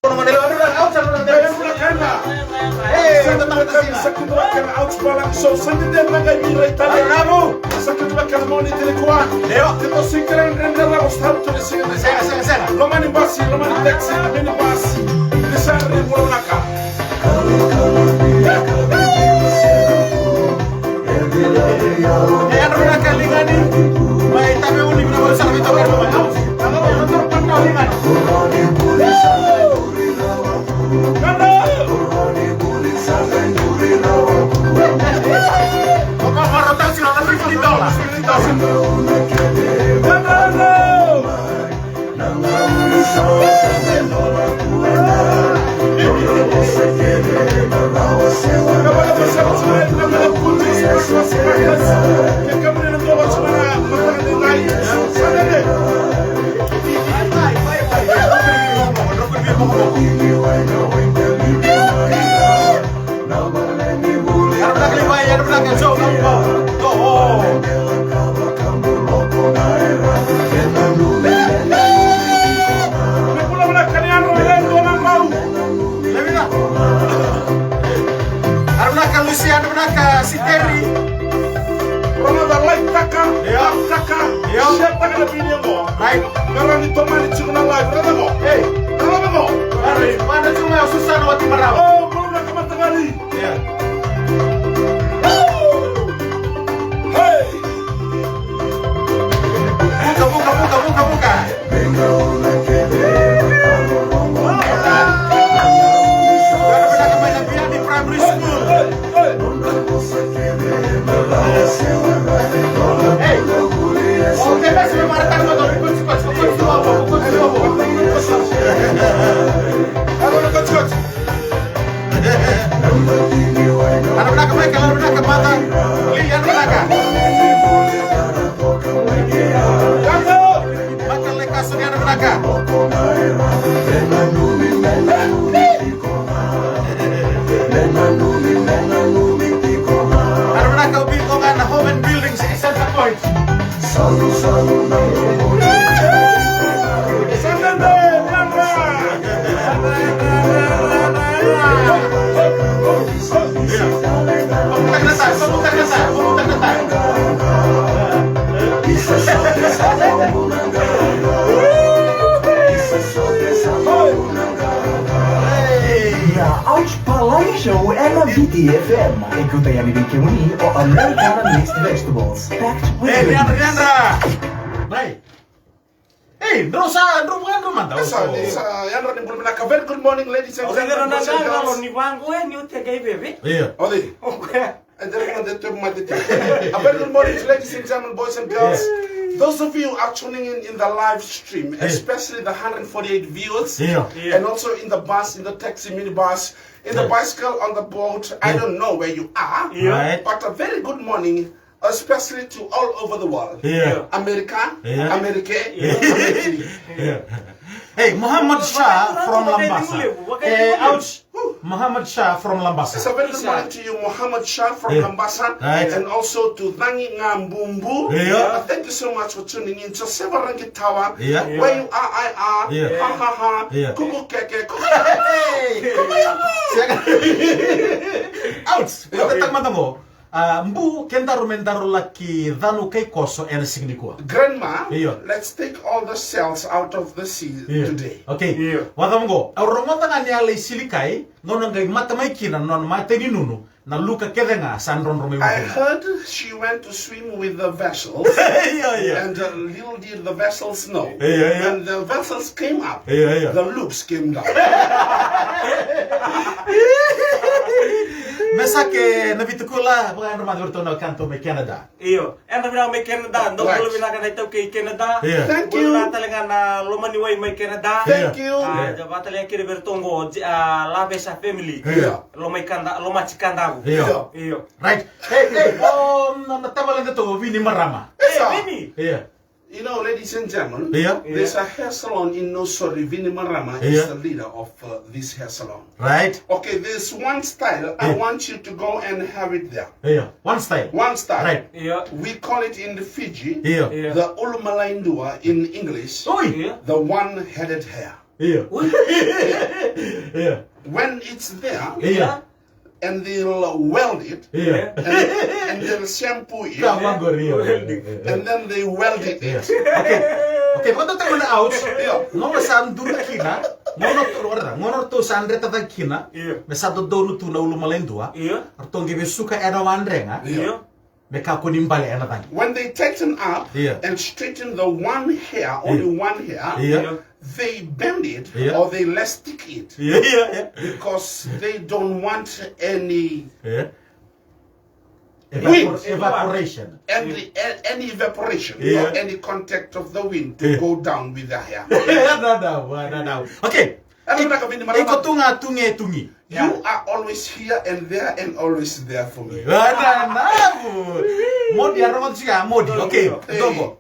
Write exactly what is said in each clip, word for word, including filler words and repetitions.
Sa kidua kena ouch balagi show, sa dede na qai virai tale. Sa kidua kena moni tale kua. Io. Keitou sa kere dredre lako sa tu ni siga. Sega, sega, sega. Loma ni basi, loma ni taxi, mini bus. Ni sa ri vulavulaka. E yadra vinaka ligani. Mai tabe uni vinaka sara vei toka. Au, au, au, au, ligani. Yadra vinaka Lucy, yadra vinaka Siteri. Brother, like taka, io, like taka, io, share taka na video qo. Right. Me rawa ni tomani tiko na live, brother qo. Hey. Brother qo. Right. Vada tiko mai o Susana Watimarawa. Oh, brother, come on, tagali. Yeah. Hey. Vuka, vuka, vuka, vuka, vuka. Yadra vinaka mai na Viani Primary School. Hey. Yadra vinaka Michael, yadra vinaka mother. Lee, yadra vinaka. Michael Lekason, yadra vinaka. Yadra vinaka, o Biko ga na Home and Buildings, e Center Point. Na Ouch Palagi Show ena V T F M. E kauta yani vei kemuni o Americana Mixed Vegetables, packed with goodness. Hey, drau sa, drau vaka, drau mada. Sa, sa, yadra ni bula vinaka. Very good morning, ladies and gentlemen, boys and girls. Ni vangu e, ni utegai veve. Io. Odi. Okay. And then on the top, my dear. A very good morning, ladies and gentlemen, boys and girls. Those of you who are tuning in in the live stream, especially the hundred forty-eight viewers, and also in the bus, in the taxi, minibus, in the bicycle, on the boat, I don't know where you are, but a very good morning, especially to all over the world. America, America, America. Hey, Muhammad Shah from Labasa. Hey, ouch. Muhammad Shah from Labasa. It's a very good morning to you, Muhammad Shah from Labasa, and also to Dangi Nga Bumbu. Uh, thank you so much for tuning in. Joseph Rangitawa, where you are, I are. Ha, ha, ha. Kuku keke, kuku keke. Kuku keke. Ouch. What the tamata mo? A, Bu, kedaru me daru laki canu kai koso ena siga nikua. Grandma, let's take all the shells out of the sea today. Okay. Io. Vakacava qo, au rogoca ga ni a lai silikai, gauna qai mata mai kina na nona mate ni nunu, na luka kece ga sa drodro mai. I heard she went to swim with the vessels. Io, io. And, uh, little did the vessels know. Io, io. When the vessels came up, the loops came down. Me sa ke na Vitukula, vaka yadra mada vei iratou na wekadatou mai Canada. Io, yadra vinaka mai Canada, dou bula vinaka na iTaukei Canada. Io. Thank you. Bula vinaka tale ga na lomaniwai mai Canada. Thank you. A, da vakatalega kina vei iratou qo, a, Lavesa family. Io. Lomai Kada, Lomati Kadavu. Io. Io. Right. Hey, hey, o, na, na tavale datou, Vini Marama. E, Vini. Io. You know, ladies and gentlemen, there's a hair salon in Nausori. Vini Marama is the leader of, uh, this hair salon. Right. Okay, there's one style. I want you to go and have it there. Io. One style. One style. Right. Io. We call it in the Fiji, the ulumalaidua in English, the one-headed hair. Io. Ui. Yeah. When it's there, Yeah. and they'll weld it, Yeah. and, and they'll shampoo it, Ka vaqori, yeah, yeah, yeah. and then they weld it. Yeah. Okay. Okay, vata tau na ouch. Yeah. Gauna sa duri kina. Gauna, ora, gauna ratou sa dreta cake kina. Yeah. Me sa dodonu tu na ulu malai dua. Yeah. Ratou qai vesuka ena wadrega. Yeah. Me kakua ni bale ena cagi. When they tighten up Yeah. and straighten the one hair, only Yeah. one hair, Yeah. they bend it Yeah. or they elastic it Yeah, yeah, yeah. because they don't want any Yeah. Wind. Evapor-, evaporation. any a- any evaporation Yeah. or any contact of the wind to Yeah. go down with the hair. Nada, nada. Okay. Ena vinaka vini Iko marama. Tu ga tu ge tu gi. You are always here and there and always there for me. Nada, nada. Modi, a rogo tu ga, modi. Okay. Hey. Dogo.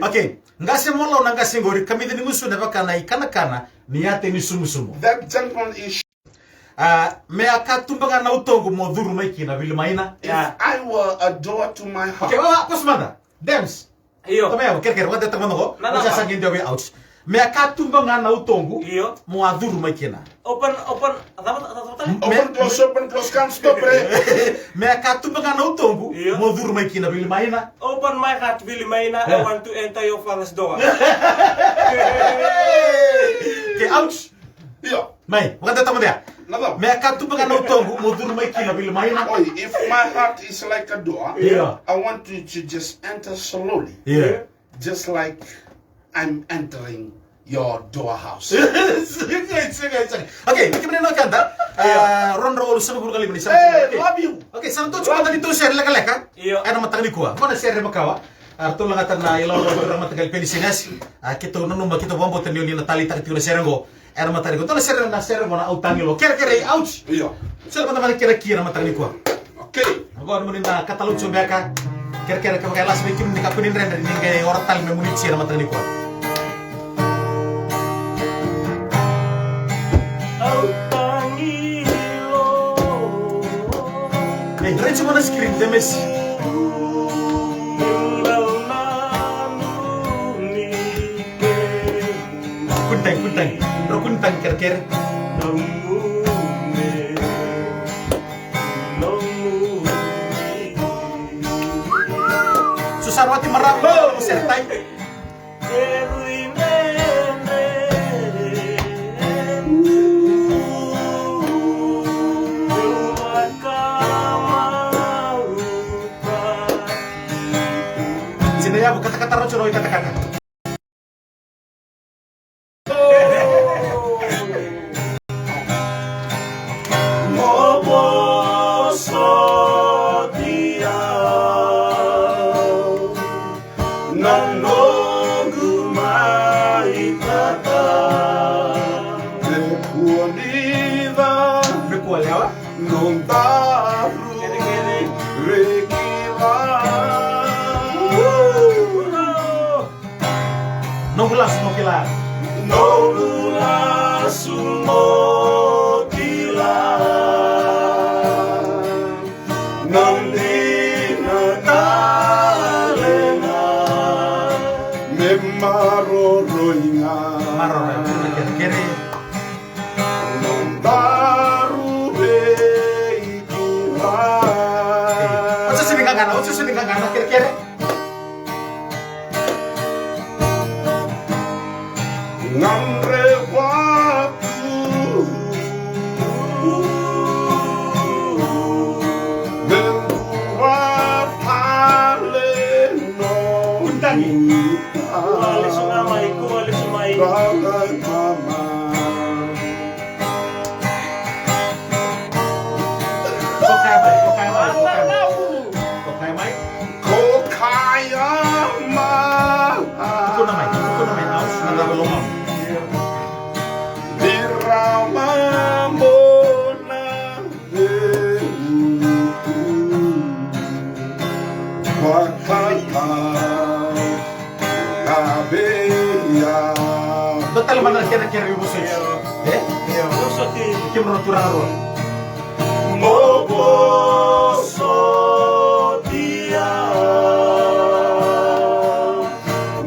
Okay. Qase mo lau na qase qori, kamica ni gusuna vaka na ikanakana ni yate ni sumusumu. That gentleman is. A, me a katuba ga na utoqu mo curu mai kina, Vilimaina. If I were a door to my heart. Okay, wa, wa, pause mada. Dems. Io. Tama ya, kere, kere, wa deta mano. Na, na, Wa sa na. Sa qai deu ya ouch. Me a katuba ga na utoqu. Io. Mo a curu mai kina. Open, open, tava, tava, tava, tava. Me- Open, close, open, close, can't stop, eh? Me a katuba ga na utoqu. Io. Mo curu mai kina, Vilimaina. Open my heart, Vilimaina. I Yeah. want to enter your father's door. Ke ouch. Io. Mai, wa deta mada ya. Nada. Me a katuba ga na utoqu, mo curu mai kina, Vilimaina. Oi, if my heart is like a door, Yeah. I want you to just enter slowly. Yeah. Just like I'm entering your door house. Siga, siga, siga. Okay, ni kemuni na kanta. Yeah. A, rondra olu sema vuru kalima ni sema. Hey, Okay. Love you. Okay, sa na tou tiko mada ni tou sere lekaleka. Io. Ena mataka nikua. Qo na sere makawa. A, ratou lagata na ilawalawa vei ira mataqali Peni Sinasi. A, keitou nanuma, keitou vakabauta ni oni na taleitaka tiko na sere qo. Ena mataka nikua. Dua na sere, na sere qo na Au Tagi Lo. Kerekere, ouch. Io. Sere mada mada kere kina mataka nikua. Okay. Qo na moni na katalau tiko beka. Kerekere ka vakailasa vei kemuni ni kakua ni dredre ni qai ora tale me muni tia na mataka nikua. Au Tagi Lo. Ei, rai tiko na screen, de mesi. Meu nanumi kemuni. Kuni tagi, kuni tagi. Dro kuni tagi kerekere. Nomuni. Nomuni. Susa roti marau, sere tai. Keru i dredre. Meu vakamau. Sina yavu katakata roco roi katakata. Mo vosoti au na noqu mai tata. Me kua ni ca. Me kua lewa. Nodaru. Kere, kere. Reki va. Noqu lasu mo kila. Noqu lasu mo kila. Na dina tale ga me maroroi ga. Maroroi, kerekere. Nodaru vei kila. Oti sini gagana, oti sini gagana, kerekere. Gadreva tu. Dua tale noqu. Kua ni tagi. Kua lesu ga mai, kua lesu mai. Kua lesu mai. Ko kaya mai, ko kaya mai, ko kaya mai. Ko kaya mai. Ko kaya mai. Tukuna mai, tukuna mai, au sa na cava lomamu. Ni rawa mo na vei uku. Vakatau. Dua tale mada na kerekere vei vosoti. E? Vosoti. Kemudrau na turaga rua. Mo vosoti au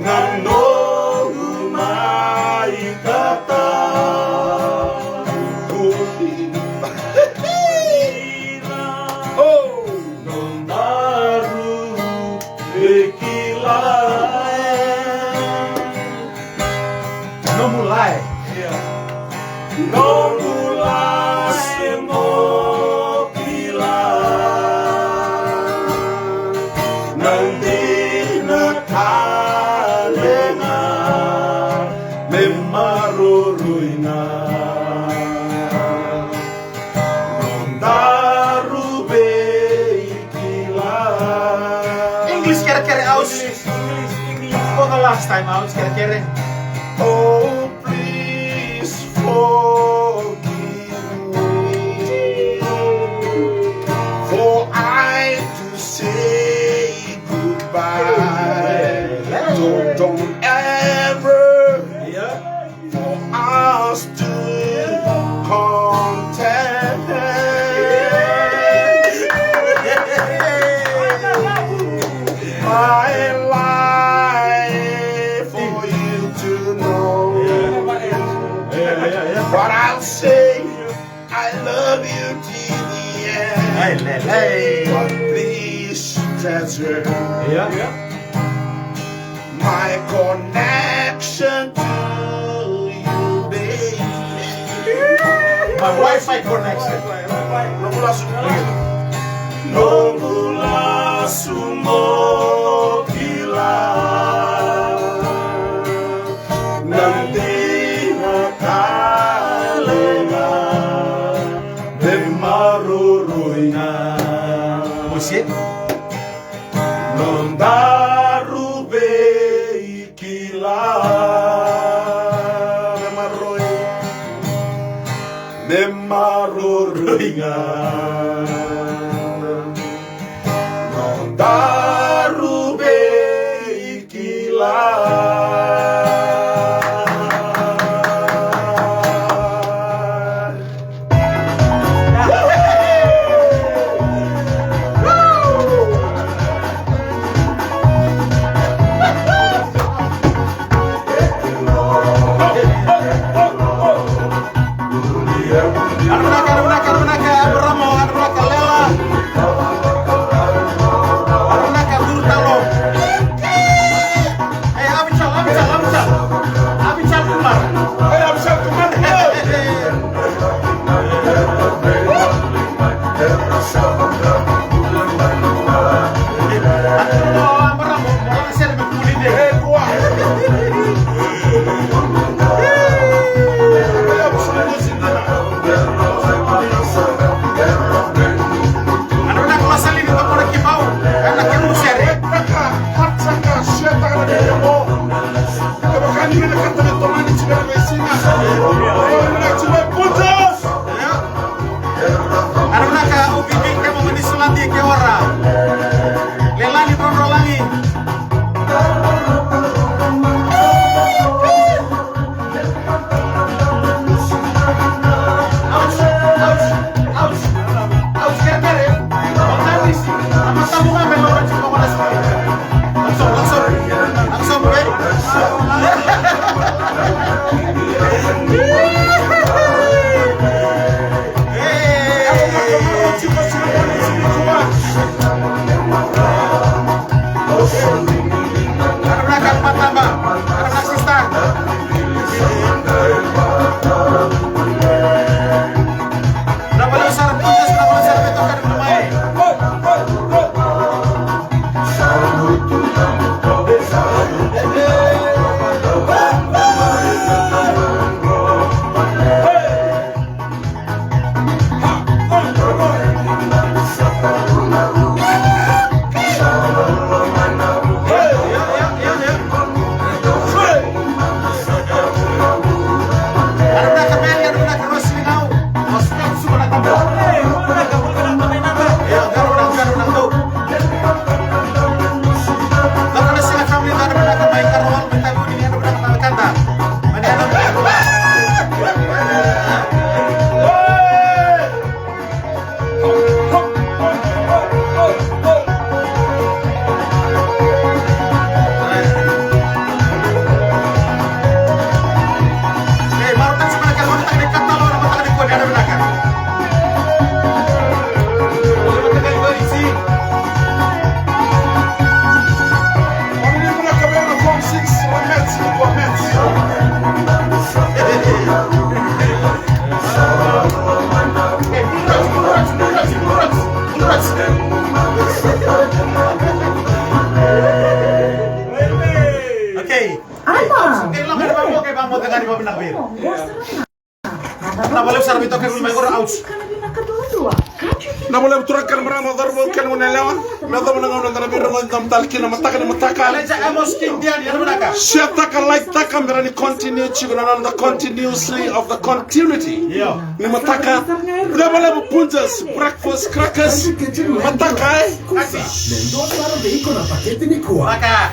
na noqu mai tata. Noqu lasu mo kila na dina tale ga me maroroi ga. Nodaru veikilai. English kerekere, ouch. English, English, English. For the last time, ouch, kerekere. Oh, please forgive me, for I to say goodbye. Don't, don't ever, yeah, for us to content my life for you to know. But I'll say I love you till the end. Hey, hey, hey. But please treasure, yeah, my connection to you, baby. My Wi-Fi connection. Noqu lasu mo kila na dina tale ga me maroroi ga. Bullshit. Nodaru veikilai. Me maroroi. Me maroroi ga. Nodaru veikilai. Anu vinaka, anu vinaka, anu vinaka, Abramo, anu vinaka, Lela. Anu vinaka, Durutalo. Ei, Abichal, Abichal, Abichal. Abichal Kumar. Ei, Abichal Kumar. Anu vinaka, O P P, kemo mani sulati, ke ora. Lelani, Drodrolani. Ouch, ouch, ouch. Ouch, kerekere. Ouch, kerekere. Ouch, kerekere. Vakamoce ga ni vavinaka vei ira. Na valevu sara vei toka vei mai qoro, ouch. Na valevu turaga kei na marama, cauravou kei na goneyalewa. Me yacova na gauna da na veirogoci, da matala kina mataka ni mataka. Elijah Amos King Diani, yalo vinaka. Share taka, like taka, me rawa ni continue tiko na noda continuously of the continuity. Io. Ni mataka. Na valevu Punjas, breakfast crackers. Mataka, e? Kasi. Maka.